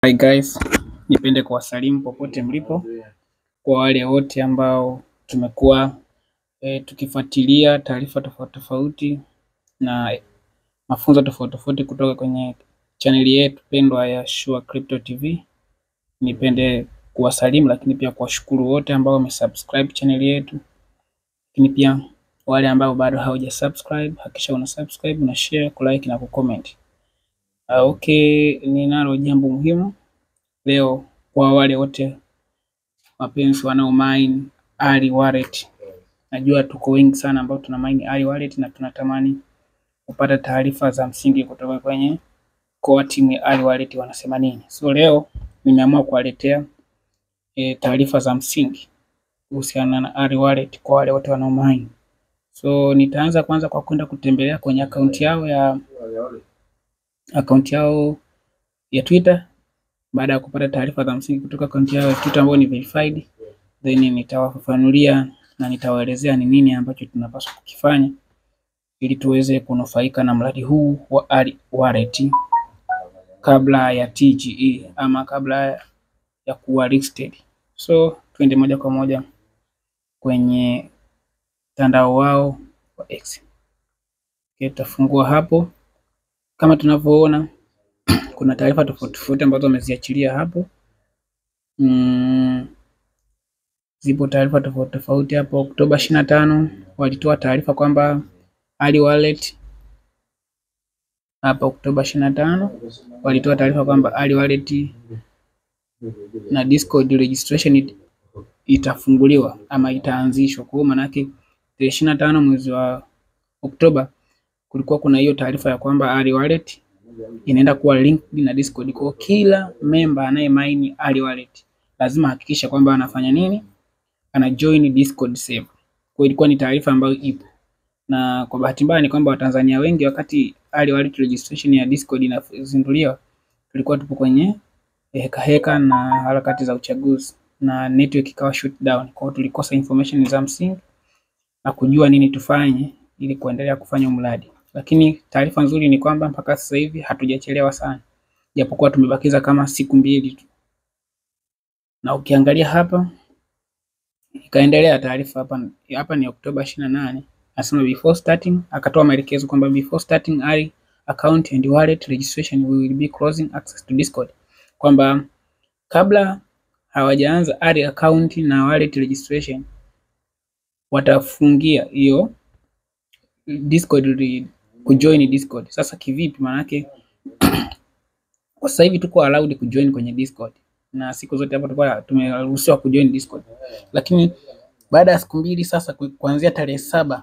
Hi guys, nipende kuwasalimu popote mlipo, kwa wale wote ambao tumekuwa tukifuatilia taarifa tofauti tofauti na mafunzo tofauti tofauti kutoka kwenye chaneli yetu pendwa ya Shua Crypto TV. Nipende kuwasalimu lakini pia kuwashukuru wote ambao wamesubscribe chaneli yetu, lakini pia wale ambao bado hawaja subscribe, hakikisha una subscribe, una share, kulike na kucomment. Okay, ninalo jambo muhimu leo kwa wale wote wapenzi wanao mine Ari Wallet. Najua tuko wengi sana ambao tuna mine Ari Wallet na tunatamani kupata taarifa za msingi kutoka kwenye core team ya Ari Wallet wanasema nini. So leo nimeamua kuwaletea taarifa za msingi kuhusiana na Ari Wallet kwa wale wote wanao mine. So nitaanza kwanza kwa kwenda kutembelea kwenye akaunti yao ya Twitter. Baada ya kupata taarifa za msingi kutoka akaunti yao ya Twitter ambayo ni verified, then nitawafafanulia na nitawaelezea ni nini ambacho tunapaswa kukifanya ili tuweze kunufaika na mradi huu wa Ari Wallet kabla ya TGE ama kabla ya kuwa listed. So twende moja kwa moja kwenye mtandao wao wa X. Okay, tutafungua hapo. Kama tunavyoona kuna taarifa tofauti tofauti ambazo wameziachilia hapo. Zipo taarifa tofauti tofauti hapo. Oktoba 25 walitoa taarifa kwamba Ari Wallet, hapa Oktoba 25 walitoa taarifa kwamba Ari Wallet na Discord registration itafunguliwa ama itaanzishwa. Kwa hiyo maana yake tarehe 25 mwezi wa Oktoba kulikuwa kuna hiyo taarifa ya kwamba Ari Wallet inaenda kuwa linked na Discord. Kwa kila member anaye mine Ari Wallet lazima hakikisha kwamba anafanya nini? Ana join Discord server. Kwa ilikuwa ni taarifa ambayo ipo. Na kwa bahati mbaya ni kwamba Watanzania wengi wakati Ari Wallet registration ya Discord inazinduliwa tulikuwa tupo kwenye heka heka na harakati za uchaguzi na network ikawa shut down. Kwa hiyo tulikosa information za msingi na kujua nini tufanye ili kuendelea kufanya mradi. Lakini taarifa nzuri ni kwamba mpaka sasa hivi hatujachelewa sana, japokuwa tumebakiza kama siku mbili tu. Na ukiangalia hapa ikaendelea taarifa hapa, hapa ni Oktoba 28, nasema before starting, akatoa maelekezo kwamba before starting Ari account and wallet registration we will be closing access to Discord, kwamba kabla hawajaanza Ari account na wallet registration watafungia hiyo Discord, kujoin Discord. Sasa kivipi? Maanake kwa sasa hivi tuko allowed kujoin kwenye Discord na siku zote hapo tulikuwa tumeruhusiwa kujoin Discord, lakini baada ya siku mbili sasa, kuanzia tarehe 7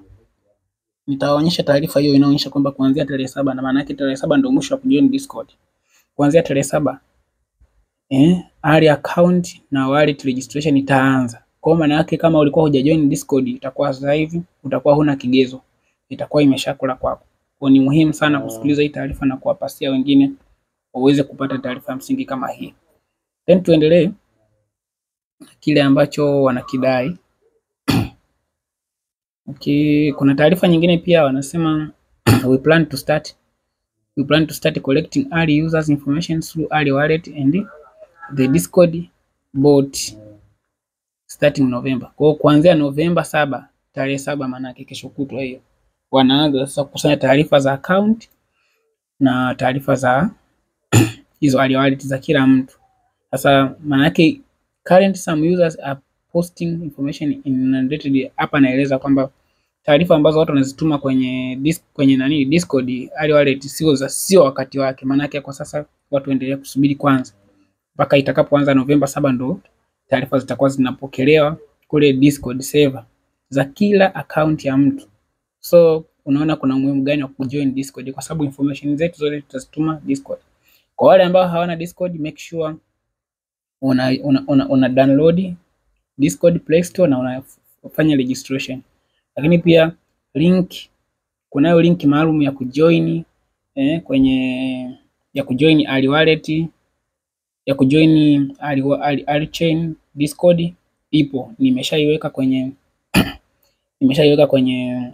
nitawaonyesha taarifa hiyo inaonyesha kwamba kuanzia tarehe 7, na maana yake tarehe 7 ndio mwisho wa kujoin Discord. Kuanzia tarehe 7 Ari account na wallet registration itaanza. Kwa maana yake kama ulikuwa hujajoin Discord itakuwa sasa hivi utakuwa huna kigezo, itakuwa imeshakula kwako. Kwa ni muhimu sana kusikiliza hii taarifa na kuwapasia wengine waweze kupata taarifa msingi kama hii. Then tuendelee kile ambacho wanakidai. Okay, kuna taarifa nyingine pia wanasema we plan to start collecting Ari users information through Ari Wallet and the Discord bot starting November. Kwa hiyo kuanzia Novemba 7, tarehe 7 maana yake kesho kutwa hiyo, wanaanza sasa kukusanya taarifa za account na taarifa za hizo Ari Wallet za kila mtu. Sasa maana yake current some users are posting information in unrelated. Hapa naeleza kwamba taarifa ambazo watu wanazituma kwenye kwenye nani Discord Ari Wallet sio wakati wake. Maana yake kwa sasa watu waendelee kusubiri kwanza mpaka itakapoanza Novemba 7 ndo taarifa zitakuwa zinapokelewa kule Discord server za kila account ya mtu. So unaona kuna umuhimu gani wa kujoin Discord, kwa sababu information zetu zote tutazituma Discord. Kwa wale ambao hawana Discord, make sure una download Discord Play Store na unafanya registration. Lakini pia link, kunayo link maalum ya kujoin kwenye ya kujoin Ari Wallet, ya kujoin Ari Chain Discord ipo, nimeshaiweka kwenye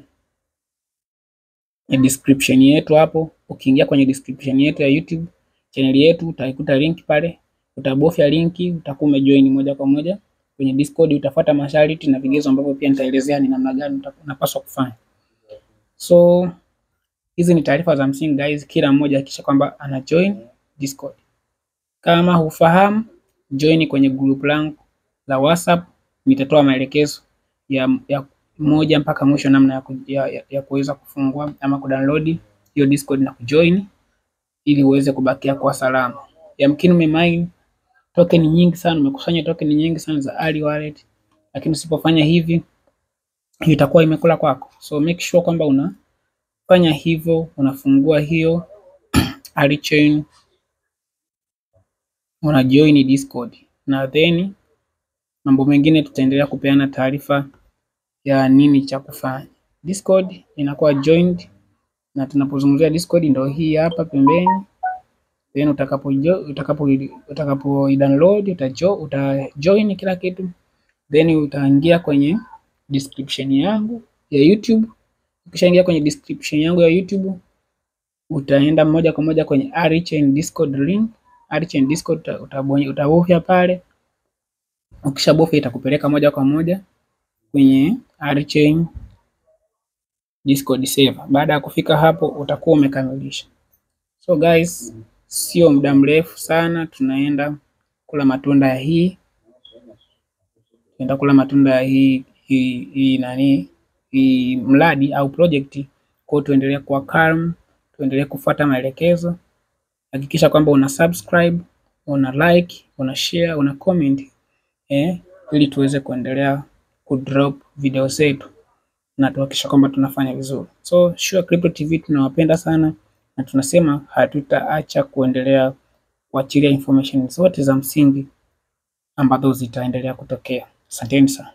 description yetu hapo. Ukiingia kwenye description yetu ya YouTube channel yetu utaikuta link pale. Utabofya linki, utakuwa umejoin moja kwa moja kwenye Discord. Utafuata masharti na vigezo ambavyo pia nitaelezea ni namna gani unapaswa kufanya. So hizi ni taarifa za msingi guys, kila mmoja hakikisha kwamba ana join Discord. Kama hufahamu, join kwenye group langu la WhatsApp, nitatoa maelekezo ya moja mpaka mwisho namna ya kuweza kufungua ama kudownload hiyo Discord na kujoin ili uweze kubakia kwa salama. Yamkini umemine token nyingi sana, umekusanya token nyingi sana za Ari Wallet, lakini usipofanya hivi itakuwa imekula kwako. So make sure kwamba unafanya hivyo, unafungua hiyo Arichain, una join Discord na then mambo mengine tutaendelea kupeana taarifa ya nini cha kufanya. Discord inakuwa joined, na tunapozungumzia Discord ndio hii hapa pembeni. Then utakapo download utajoin kila kitu, then utaingia kwenye description yangu ya YouTube. Ukishaingia kwenye description yangu ya YouTube utaenda moja kwa moja kwenye Arichain Discord link. Arichain Discord utabofya pale. Ukishabofya itakupeleka moja kwa moja kwenye Arichain Discord server. Baada ya kufika hapo utakuwa umekamilisha. So guys, sio muda mrefu sana tunaenda kula matunda ya hii, tunaenda kula matunda ya hii nani, hii mradi au project. Kwa hiyo tuendelee kuwa calm, tuendelee kufuata maelekezo. Hakikisha kwamba una subscribe, una like, una share, una comment ili tuweze kuendelea kudrop video zetu na tuhakikisha kwamba tunafanya vizuri. So Sure Crypto TV tunawapenda sana na tunasema hatutaacha kuendelea kuachilia information zote za msingi ambazo zitaendelea kutokea. Asanteni sana.